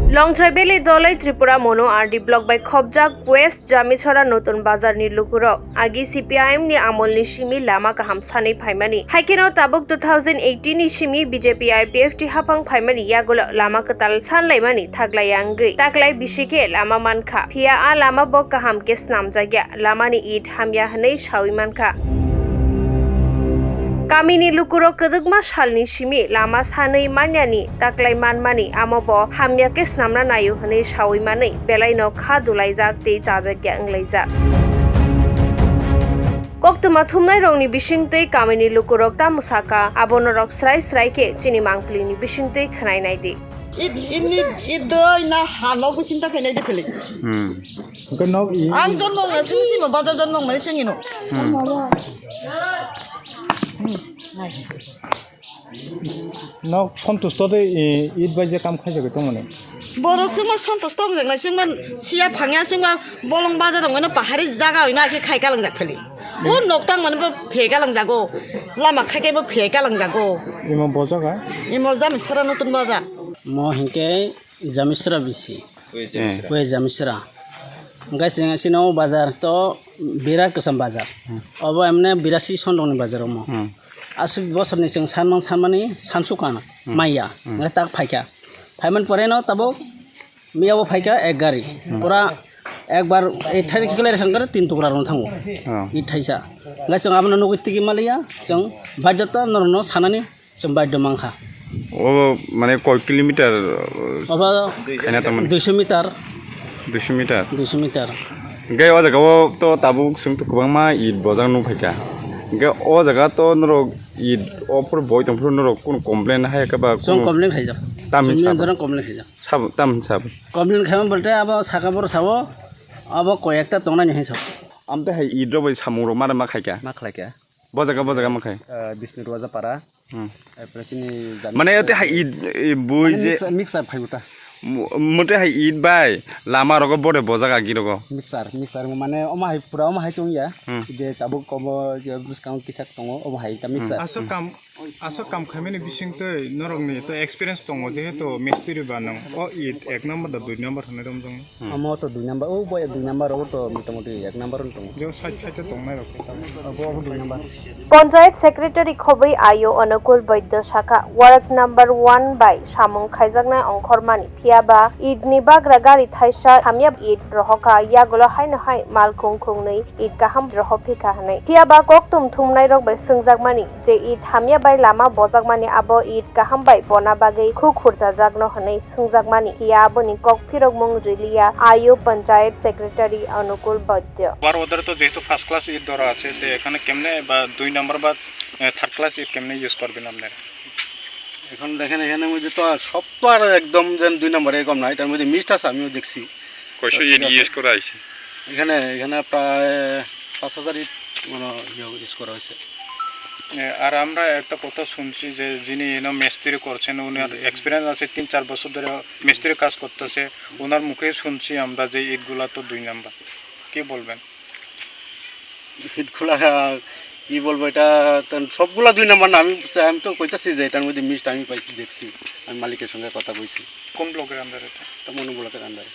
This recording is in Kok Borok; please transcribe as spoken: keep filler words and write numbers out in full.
Longtrai Valley Dolai Tripura Mono R D Block bai khobjak West Jamichora Notun Bazar ni lukurok agi C P I M ni amol ni simi lama kaham sanwi phaimani. Haikheno tabuk two thousand eighteen ni simi B J P I P F T haphang phaimani yagulo lama kwtal sanlaimani thaklaiya wngwi taklai bisi khe lama mankha. Phiya a lama bo kaham khe snamjakya, lamani it hamya hwnwi sawi mankha. Kamini lukurok kwdwkma salni simi lama sanwi manyani taklai manmani, amo bo hamya khe snamna naio hwnwi sawi manwi belaino kha dulaijak tei chajakya wnglaijak. Koktwma thumnairokni bisingtwi kamini lukurok tamo sakha, abo norok srai srai khe chini mangpilini bisingtwi khwnai nai di. Id, ini, idoi na halo kusinta kene de pele. Hmm. Oke, nok i- Ang jonmo na sini sini bazar jonmo na sini no. Hmm. Nok santusto de, i-, id bai je kam khai jagoi tongmani. Boro sima santusto wng jaknai sima siya phangya sima bolong bazar wng no pahari jaga wng na khe khai kalang jak pheli. O nok tang mani bo phe kalang jago. Lama khai khe bo phe kalang jago. Imo bojaga? Imo jami sara notun bazar. Mo hinkhe Jamisra bisi. Eh. West Jamisra. Hingke chwng sino bazar to birat kwcham bazar. Hmm. Obo emne birasi sondongni bazar omo. Hmm. Aswk bosorni chwng sanmang sanmani sansukha Hmm. maya. Hmm. Hingke tak phaikha. Phaiman pore no tabuk miyabo phaikha ek gari. Hmm. Pura ekbar ei thaisa kikle rekhang kare tin tukra rwna thango. Oh. I thaisa. Hingke chwng abono nugui tigi maliya, chwng baidhota norokno sanani Chwng baidhyo mankha. O mane koi kilometer, uh, Obo khaina tongmani? Duiso meter. Duiso meter? Duiso meter. Hingke o jaga o to tabuk chwng to kwbangma it bojak nukphaikha. Hingke o jaga to norok it o phuru boi tongphuru norok kunu complain hai khe ba Chwng kunu complain khaijak. Tam Chwng hinsa bo? Nijoro complain khaijak. Sabo, tam hinsa bo? Complain khaima bolte abo saka boro sabo, abo koi ekta tongnani hinsa. Amte hai it rok bai samung rok mara ma khaikha? Ma khlaikha. Bo jaga, bo jaga ma khai? Ah, Bisnu Raja Para. Hmm. Erpore chini jani Mane ote hai it, i bui Mane je mixer, mixer phai uta. Mo-, mote hai it bai lama rogo bore bojak agi rogo. Mixer, mixer mane omo hai pura omo hai tong ya. Hmm. Je tabuk kobo je bwskang kisa tongo omo hai ta mixer. Aswk kam, aswk kam khaimani bising twi norokni to experience tongo jehetu mistiri ba nang o it ek number da dui number hwnwi romjak. Hmm. Omo to dui number, o bo dui number, o to motamoti ek number wng tongo. Jo side side o tongnai rok. Obo, obo dui number. Panchayat Secretary khobwi ayo Anukul Baidya sakha, ward number one bai samung khaijaknai ongkhormani, phiyaba it ni bagra gari thaisa hamya it rohokha, yagulo haino hai malkhung khungnwi it kaham rohophi kha hwnwi. Phiyaba kokthum thumnai rok bai swngjakmani, je it hamya bai lama bojakmani abo it kaham bai bona bagwi khuk hurjajakno hwnwi swngjakmani, phiya aboni kok phirokmung riliya, ayo Panchayat Secretary Anukul Baidya. Bar order to jehetu first class it dhora ache, te ekhane kemne ba dui number ba, eh, third class it kemne use korben apnara? এখন দেখেন, এখানে মধ্যে তো আর সব তো আর একদম যেন দুই নম্বর এরকম নাই, এটার মধ্যে মিক্সড আছে, আমিও দেখছি। কয়শো ইট ইউজ করা হয়েছে? এখানে, এখানে প্রায় পাঁচ হাজার ইট মানে ইয়ে ইউজ করা হয়েছে। এ, আর আমরা একটা কথা শুনছি যে যিনি এনে মিস্ত্রি করছেন, উনার এক্সপিরিয়েন্স আছে, তিন চার বছর ধরে মিস্ত্রি কাজ করতেছে। ওনার মুখে শুনছি আমরা যে ইটগুলা তো দুই নাম্বার। কি বলবেন? ইটগুলা কি বলবো, এটা তো সবগুলা দুই নাম্বার না। আমি, আমি তো কইতাছি যে এটার মধ্যে মিক্সড আমি পাইছি, দেখছি, আমি মালিকের সঙ্গে কথা বলছি। কোন ব্লকের আন্ডারে এটা? এটা মনু ব্লকের আন্ডারে।